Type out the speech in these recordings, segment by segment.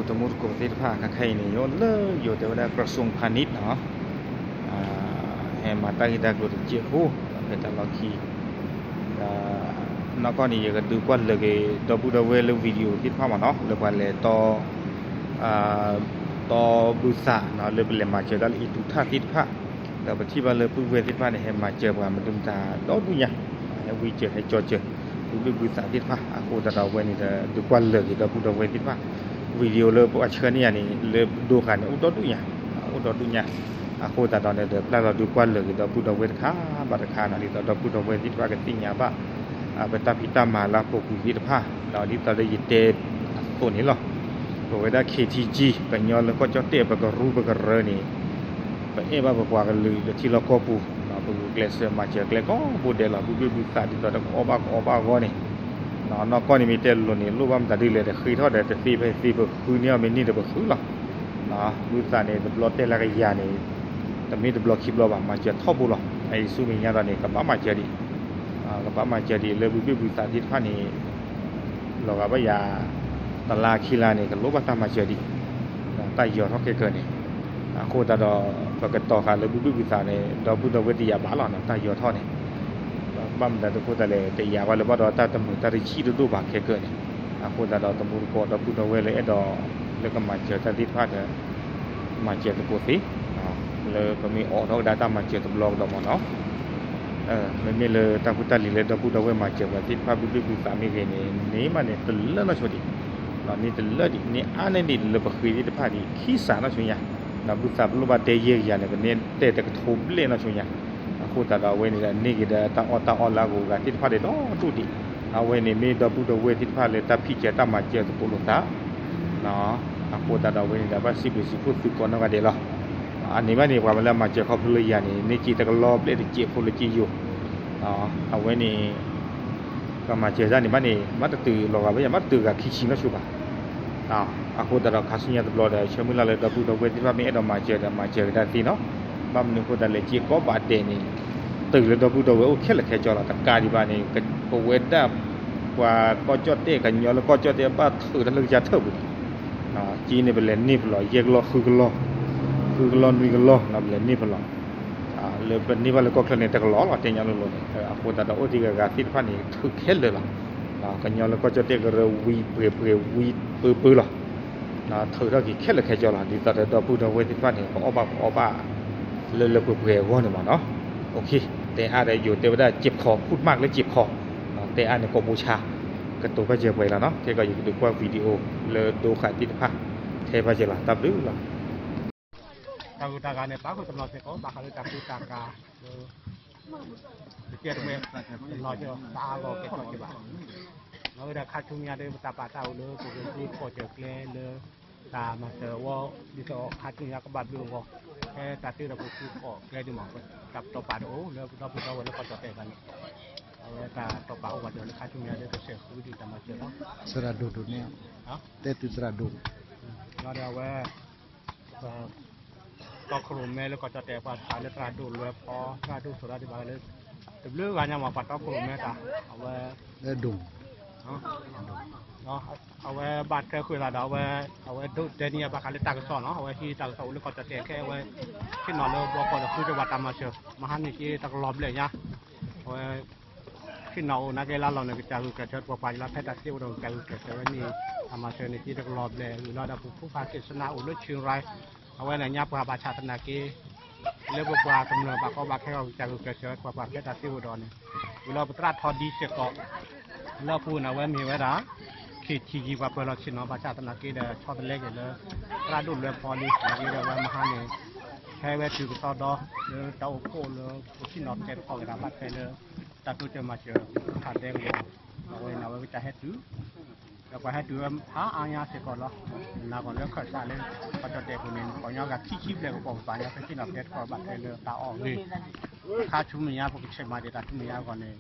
တမူတကိးသ့ၣ်တဖၣ် ခဲခဲအံၤန့ၣ် ယအိၣ်လၢယိၤတဲဝဲဒၣ် กระทรวงพาณิชย์ နီၤ, ဟဲမၤတၢ်ဂ့ၢ်တၢ်ကျိၤတစဲးဖိ ဒီးဖဲတၢ်လီၢ်ခံ ဒီး နီၢ်ကီၢ်န့ၣ် ယကဒုးကွၢ်လၢာ်က့ၤ ဒီပုၢ်ဒီဝဲၢ်လၢ video သ့ၣ်တဖၣ်မ့ၢ်နီၤ လၢပှၤလဲၤတီ တီဘုသးနီၤ လၢပလဲၤမၤစၢၤတၢ်လၢအံၤတူၢ်ထၣ်သ့ၣ်တဖၣ်, ဒီးပထံၣ်ဘၣ်လၢပုၢ်ဝဲၢ်သ့ၣ်တဖၣ်န့ၣ် ဟဲမၤစၢၤပှၤမနုၤမတၤဒီဒူၣ်ညါ, ဟဲဝံစၢၤဟဲကၠီစၢၤ ဘုဘ့ၣ်ဘုသးသ့ၣ်တဖၣ်, အဃိသတးဒီးအဝဲန့ၣ်ဒီး ဒုးကွၢ်လၢာ်က့ၤဒီပုၢ်ဒီဝဲၢ်သ့ၣ်တဖၣ် video လၢပှၤဆှၢန့ၢ်ယၤန့ၣ် လၢဒိဃာ်န့ၣ် အိၣ်ဒီဒူၣ်ညါ, အိၣ်ဒီဒူၣ်ညါ, အဃိသတးဒီးန့ၣ်ဒီး ပျၢ်လီၤဒုးကွၢ်လၢာ်က့ၤဒီပုၢ်ဒီဝဲၢ်တခါဘၣ်တခါနီၤ ဒ်သိးဒီပုၢ်ဒီဝဲၢ်သ့ၣ်တဖၣ်ကသ့ၣ်ညါဘၣ် ပတၢ်ဖံးတၢ်မၤလၢအပူၤကွံာ်သ့ၣ်တဖၣ်, ဒီးဒ်သိးလၢယတဲအသိးန့ၣ်လီၤ. ပဝဲဒၣ် KTG ကညီလၢကီၢ်ကၠီၣ်တဲၣ် ပကရူၢ်ပကရၢန့ၣ် ပအဲၣ်ဘၣ်ပပှၤကလုာ်လၢထံလီၢ်ကီၢ်ပူၤ, ပဂုာ်ကျဲးစၢးမၤစၢၤကျဲကိးဘိဒဲးလီၤ. ဘုဘ့ၣ်ဘုသးဒ်သိးဒီးကအီၣ်ဘၣ်ကအီဘၣ်အဂီၢ်န့ၣ်, နီၢ်ကီၢ်န့ၣ်မ့ၢ်တဲလိၤန့ၣ် လိၣ်ဘၣ်မတၤဒ်လဲၣ် တဃ့ထီၣ်ဒီး တသ့ဖဲသ့ပဃုန့ၢ်အီၤမ့ၢ်န့ၢ်ဒီးပဃုလီၤ. ဘုသးန့ၣ် တဘျီတဲလၢကယၤန့ၣ် တမ့ၢ်တဘျီခံဘျီဘၣ် မၤစၢၤထီဘိလီၤ. အံၤဆူမဲာ်ညါဒီးန့ၣ် ကဘၣ်မၤစၢၤဒံး ကဘၣ်မၤစၢၤဒံးလၢဘုဘ့ၣ်ဘုသးသ့ၣ်တဖၣ်န့ၣ် လီၤဂာ်ဘၣ်ယၤ တလါခံလါန့ၣ် ကလိၣ်ဘၣ်တၢ်မၤစၢၤဒံး, တၢ်ယီၤထီၣ်ခဲကၢန့ၣ်, အဃိသတးဒီး ပကတီၤဃာ်လၢဘုဘ့ၣ်ဘုသးန့ၣ် ဒီပုၢ်ဒီဝဲၢ်တယာ်ဘၣ်လီၤနီၤ တၢ်ယီၤထီၣ်န့ၣ်, ဘၣ်မတၤတဃိသတးလဲၣ် တယာ်ဝဲလၢဘၣ်ဒီးတၢ်တမုာ်တၢ်တဆံၣ်တဒိၣ်ဘၣ်ခဲကၢန့ၣ်, အဃိသတးဒီးတမူတကိးဒီပုၢ်ဒီဝဲၢ်လၢအဲၣ်ဒိး လၢကမၤစၢၤတၢ်သ့ၣ်တဖၣ်ဒီး မၤစၢၤသကိးသ့, လၢပမ့ၢ်အိးထီၣ်ကဒါတၢ်မၤစၢၤတဘျီကဒီးမ့ၢ်နီၤ မ့မ့ၢ်လၢတၢ်ဖိတၢ်လံၤလၢဒီပုၢ်ဒီဝဲၢ်မၤစၢၤပှၤသ့ၣ်တဖၣ် ဘုဘ့ၣ်ဘုသးမ့ၢ်ဂ့ၤန့ၣ် န့ၢ်မးန့ၣ် တလၢနီၢ်ဆိဒံး, န့ၢ်တလၢဒံး န့ၢ်အါန့ၢ်ဒံးလၢပဃ့သ့ၣ်တဖၣ်ဒံး ခံစးနီၢ်ဆိညါ, ဘုသးပလိၣ်ဘၣ်တဲယဲၢ်ကယၤန့ၣ် ပန့ၢ်တဲတကထိဘျဲၣ်နီၢ်ဆိညါ, အဃိသတးဒီးအဝဲန့ၣ်ဒီး န့ၢ်က့ၤဒီးတၢ်အီၣ်တၢ်အီလၢအဂုၤအဂၤသ့ၣ်တဖၣ်ဒီးဒီဒူၣ်ဒံး, အဝဲန့ၣ်မ့ၢ်ဒီပုၢ်ဒီဝဲၢ်သ့ၣ်တဖၣ်လၢတၢ်ဖံးစၢၤတၢ်မၤစၢၤသကိးလိာ်သး အဃိသတးဒီးအဝဲန့ၣ်ဒီး ဘၣ်စံးဘျုးစံးဖှိၣ်သုကိးနီၢ်ဂၤဒဲးလီၤ. အန့ၣ်ဘၣ်န့ၣ် ပှၤမၤလၢအမၤစၢၤခီဖျိလၢယၤန့ၣ် န့ၢ်က့ၤတကလီၤဘျဲၣ်တစဲးဖိလၢက့ယိာ်, အဝဲန့ၣ် ပှၤမၤစၢၤတၢ်န့ၣ်ဘၣ်န့ၣ် ဘၣ်တတုၤလီၤဂာ်ဝဲယၤ ဘၣ်တတုၤဂၤခံဆံနီၢ်ဆိဘၣ်. အဃိသတးဒီးခါဆူညါတဘျီဒီး ဆၢမုၢ်လၢ်လၢဒီပုၢ်ဒီဝဲၢ်သ့ၣ်တဖၣ်မ့ၢ်အဲၣ်ဒိးမၤစၢၤဒီးမၤစၢၤကဒါသ့နီၤ, ဘၣ်မနုၤအဃိသတးလဲၣ် စ့ၢ်ကီးဘၣ်ဒဲးန့ၣ် တုၤလၢဒီပုၢ်ဒီဝဲၢ်အိၣ်ခဲလၢာ်ခဲဆ့လီၤ. တကးဒံးဘၣ်န့ၣ် ပဝဲဒၣ် ပှၤကီၢ်ကၠီၣ်တဲၣ် ကညီလၢကီၢ်ကၠီၣ်တဲၣ် ဘၣ်ထုးတၢ်လၢကစၢ်ထၢၣ်ပူၤန့ၣ် က့န့ၣ် ပလဲၤန့ၢ်ဖဲလဲၣ် ယဲၢ်ကလီၢ် ဃုကလီၢ်, ဃုကလီၢ် နွံကလီၢ် ပလဲၤန့ၢ်ဖဲလဲၣ်, လၢပန့ၢ်ဘၣ်လၢကီၢ်ချၢန့ၣ် တကလီၢ်လီၤ တဲညါလိၤလိၤန့ၣ်, အဃိသတးဒီးအိၣ်ဒံးဂၤဂၤသ့ၣ်တဖၣ်န့ၣ် ထုးခဲလၢာ်လီၤ. ကညီလၢကီၢ်ကၠီၣ်တဲၣ်ကရၢဝံပှဲၤပှဲၤဝံပၢပၢလီၤ. ထုးထီၣ်က့ၤခဲလၢာ်ခဲဆ့လီၤ. ဒ်သိးဒီးဒီပုၢ်ဒီဝဲၢ်သ့ၣ်တဖၣ်န့ၣ် ကအီၣ်ဘၣ်ကအီဘၣ် လၢလၢပှဲၤပှဲၤအဂီၢ်န့ၣ်မ့ၢ်နီၤ. အိၣ်ခ့, တဲအါဒီးယိၤတဲဝဲဒၣ် เจ็บคอ พูดมากแล้วเจ็บคอ, တဲအါန့ၣ်ကိးဘိဆါ, ကတိၤဘၣ်စၢၤပှဲၤလီၤနီၤ. ခဲကီးယကဒုးကွၢ် video လၢဒိဃာ်သ့ၣ်တဖၣ် ထဲဘၣ်စၢၤလီၤ. တၢ်ဘျုးလီၤ. တၢ်ဂုၤတၢ်ဂၤန့ၣ် ပာ်ဃုာ်တနီၤစ့ၢ်ကီး ဘၣ်ဃးလၢတၢ်ကူတၢ်ကၤလၢ တကဲတဝဲ တနီၤစ့ၢ်ကီးတၢ်အါဂီၢ်ကဲထီၣ်က့ၤဘၣ်. အဝဲဒၣ်ခါဆူညါဒီး ပတၢ်ပာ်တၢ်အိၣ်လၢ ပကဃုကိးစၢၤကျဲလၢ တၢ်မၤစၢၤဝဲ ဒ်သိးခါဆူညါကဘၣ်ဘျုးအဂီၢ် ဖဲတၢ်သ့ဒီးပဃုကိးကျဲဒ်မး တၢ်ပတီၢ်ပာ်တအိၣ်လၢပဒီပုၢ်ဒီဝဲၢ်လၢကီၢ်ကၠီၣ်တဲၣ်အဂၤန့ၣ် အဝဲတၢ်တီၢ်ပာ်အိၣ်ဘၣ်ဒီးလၢခါဆူညါဒီး ကစၢၢ်ဃုဒံးတၢ်မၤစၢၤလီၤ. သရၣ်ဒိၣ်ဒိၣ်န့ၣ် တဲသုသရၣ်ဒိၣ် ဒီးအဝဲ တီခိၣ်ရိၣ်မဲလၢကီၢ်ကၠီၣ်တဲၣ် ပှၤသးလၢသရၣ်ဒိၣ်လွဲဖီ သရၣ်ဒိၣ်ဆိၣ်ဒီးဒံးဘၣ်လၢ တဘျုးဂၤညါမး ပှၤတီခိၣ်ရိၣ်မဲတၢ် အဝဲ လၢဒိၣ် အဝဲဘၣ်ထွဲဃုာ်သးဒီး အဝဲ အဝဲဒိးတဲန့ၢ်ဘၣ်ဃးလၢတၢ်ကစီၣ်နီၤ အဝဲဟံးတၢ်ကစီၣ်အိၣ်လၢကီၢ်ကၠီၣ်တဲၣ်ခဲအံၤ အဝဲ ဆ့ၣ်နီၤလၢဘီကီၢ်ဒီးဃုကဝီၤတၢ်မၤစၢၤ မဟါန့ၣ်က့တကလီၤဘျဲၣ်ညါ အဝဲ ဆ့ၣ်နီၤအိၣ်နာ်က့လါလီၤန့ၣ် ကစၢ်ဂုာ်ကျဲးစၢးပှၤပှၤလၢဖဲတၢ်သ့အိၣ်ဒီးကစၢ်ဂုာ်ကျဲးစၢးဝဲန့ၣ် တၢ်မၤစၢၤန့ၣ်က့တကလီၤဘျဲၣ် ဝံၤလီၤဒီးပဖိပၢ်စံးစနၢအိၣ်လၢ ဆံရၢၣ် အဝဲန့ၣ်ညါပှၤဘၣ်ဆၣ်သနာ်က့ လၢပပှၤကမျၢၢ်ဘၣ်ကီဘၣ်ခဲဂီၢ် ကစၢ်ဂုာ်ကျဲးစၢးဝဲပှၤပှၤဖဲတၢ်သ့အိၣ်ဒီးန့ၣ် ဝံၤလီၤပသရၣ်ထီဒံစ့ၢ်ကီး လၢအပူၤန့ၣ် အဝဲမ့ၢ်ဝဲဒၣ် KTG ပှၤပၢၤလီၢ်ဆ့ၣ်နီၤ ဘၣ်ဆၣ်သနာ်က့ဒီး ဆီတလဲက့ၤလၢ သရၣ်ဒိၣ်လွဲဖီလံ သနာ်က့ဒီးအဝဲမဟါန့ၣ် ဟဲဝဲတုၤကစီဒီ လၢတၢ်အိၣ်ဖှိၣ်လၢ ပဆ့ၣ်နီၤတဲသကိးက့ၤတၢ်ဘၣ်ထွဲလၢ တၢ်တိစၢၤမၤစၢၤ ခးဒဲကဝီၤ အဝဲန့ၣ် အဝဲကစၢ်ဟဲတုၤ ဒီးပှၤဟဲတုၤဝဲဖးအါညါစ့ၢ်ကီးလီၤ. နၤဂီၢ်လၢခၢၣ်သးလၢ ကီၢ်ကၠီၣ်တဲၣ်ပူၤန့ၣ် ပှၤကညီဂၤခံဆံဘျဲၣ်ကပိာ်ကပၤညါ ပဆ့ၣ်နီၤတဲသကိးဘၣ်ထွဲလၢတၢ်အီၣ်ဂ့ၢ် ခါဆူမဲာ်ညါ ပကဆဲးမၤဒံးတၢ်ဆူမဲာ်ညါအဂီၢ်န့ၣ်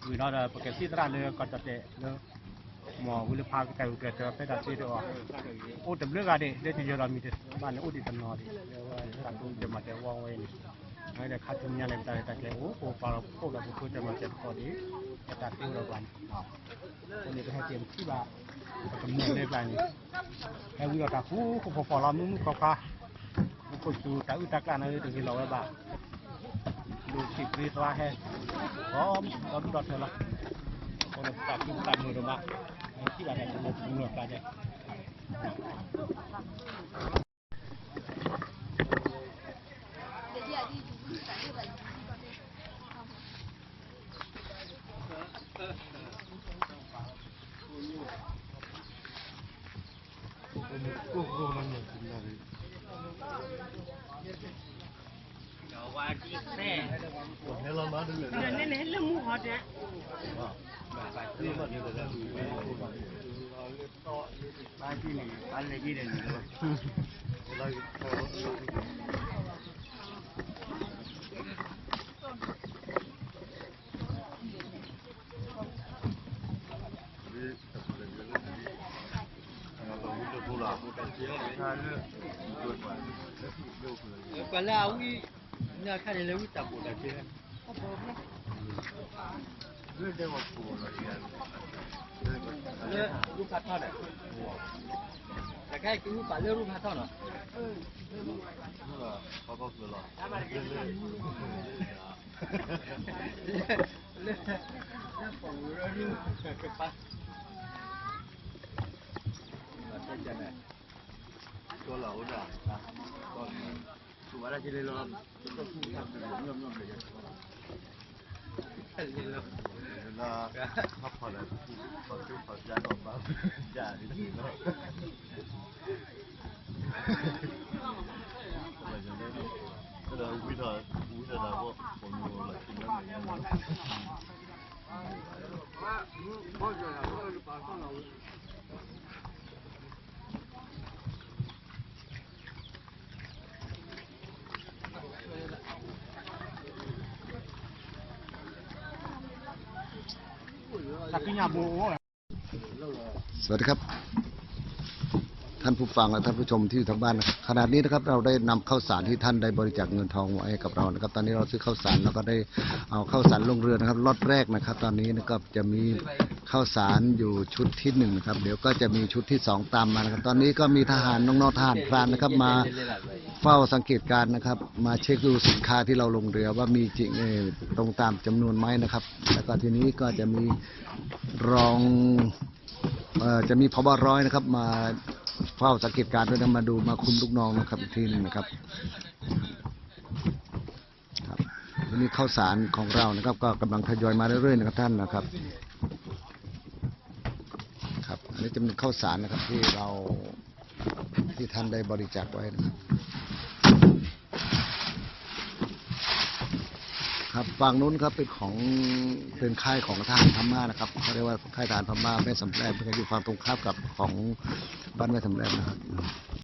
ဝံၤဒီးပကသံၣ်သရၣ်လၢကီၢ်ကၠီၣ်တဲၣ်လၢ မ်ဝံၤလၢဖးကစၢ်ဂုာ်ကျဲးစၢးဖဲတၢ်သ့တအီၤ အိၣ်တဘျုးဂၤဒံး လၢတယၢၤဒီးမံၤတဘၣ်န့ၣ် အိၣ်ဒံးတနီၤဒံး လၢတၢ်တိစၢၤမၤစၢၤဝီဝဲအံၤန့ၣ် အဝဲဒီးခါဆူညါန့ၣ် ပတၢ်ရဲၣ်တၢ်ကျဲၤအိၣ် ပပှၤဖှိၣ်ဒီးပတိစၢၤမၤစၢၤတခီဒံး ပတၢ်သ့အိၣ်ဒီးပှၤန့ၣ် အဃိန့ၣ် ပဟဲက့ၤပထံၣ်ဘၣ် ပကမုၢ်လၢကျါန့ၣ် ဟဲဝံၤဒီးတၢ်ဃူဃူဖိးဖိးလီၤ မုၢ်မုၢ်ခွါခွါ, မူခိၣ်စူၤတၢ်အုၣ်တၢ်ကျၢ်န့ၣ်တဂ့ၤလီၤဝဲဘၣ်, ဒိၣ်ဆံးပြ့သွါဟဲ, ဒီဒူၣ်ဒီထၢလီၤ, အဃိန့ၣ် ပသးခုပသးမုာ်ဒိၣ်မး, ထံၣ်ဘၣ်တၢ်ကမုၢ်မုၢ်လီၤကျါန့ၣ် ပှၤလၢအဝံၣ် န့ၣ်အခါန့ၣ်လၢဝံၣ်တၢ်ဘိးတၢ်စၢ လၢရူၢ်ဖးထီန့ၣ်, တခါအံၤကဝံၣ်ပာ်လၢရူၢ်ဖးထီနီၤ, လၢ လၢ လၢပှၤဝဲၤရူၢ်ကပၤ ကၠီလီၤအိၣ်ဒၣ်, ကၠီလီၤ, သူဝဲဒၣ်ကလၢလီၤ, လၢလီၤ, ခီဖီဒီး ခီဖျိခီဖျိဒီးဘၣ် ယၤန့ၣ်လီၤ, ဒီးဝံထီၣ် ဝံထီၣ်တၢ်ဘီ ပမိၢ်လီၤဆံးလၢန့ၣ် สวัสดีครับ ท่านผู้ฟังและท่านผู้ชมที่อยู่ทางบ้านนะครับ ขณะนี้นะครับ เราได้นำข้าวสารที่ท่านได้บริจาคเงินทองไว้ให้กับเรานะครับ ตอนนี้เราซื้อข้าวสาร เราก็ได้เอาข้าวสารลงเรือนะครับ ล็อตแรกนะครับ ตอนนี้นะครับ จะมีข้าวสารอยู่ชุดที่หนึ่งนะครับ เดี๋ยวก็จะมีชุดที่สองตามมานะครับ ตอนนี้ก็มีทหารน้องๆ ทหารพรานนะครับ มาเฝ้าสังเกตการณ์นะครับ มาเช็คดูสินค้าที่เราลงเรือว่ามีจริง เอ่อ ตรงตามจำนวนไหมนะครับ แล้วก็ทีนี้ก็จะมีรอง เอ่อ จะมี ผบ.ร้อย นะครับ มาเฝ้าสังเกตการณ์ด้วยนะ มาดู มาคุมลูกน้องนะครับ อีกทีหนึ่งนะครับ ครับ วันนี้ข้าวสารของเรานะครับ ก็กำลังทยอยมาเรื่อยๆ นะครับท่านนะครับ ครับ อันนี้จะเป็นข้าวสารนะครับ ที่เรา ที่ท่านได้บริจาคไว้นะครับ ครับ ฝั่งนู้นครับ เป็นของ เป็นค่ายของทหารพม่านะครับ เขาเรียกว่าค่ายทหารพม่าแม่สำแรก มันจะอยู่ฝั่งตรงข้ามกับของบ้านแม่สำแรกนะครับ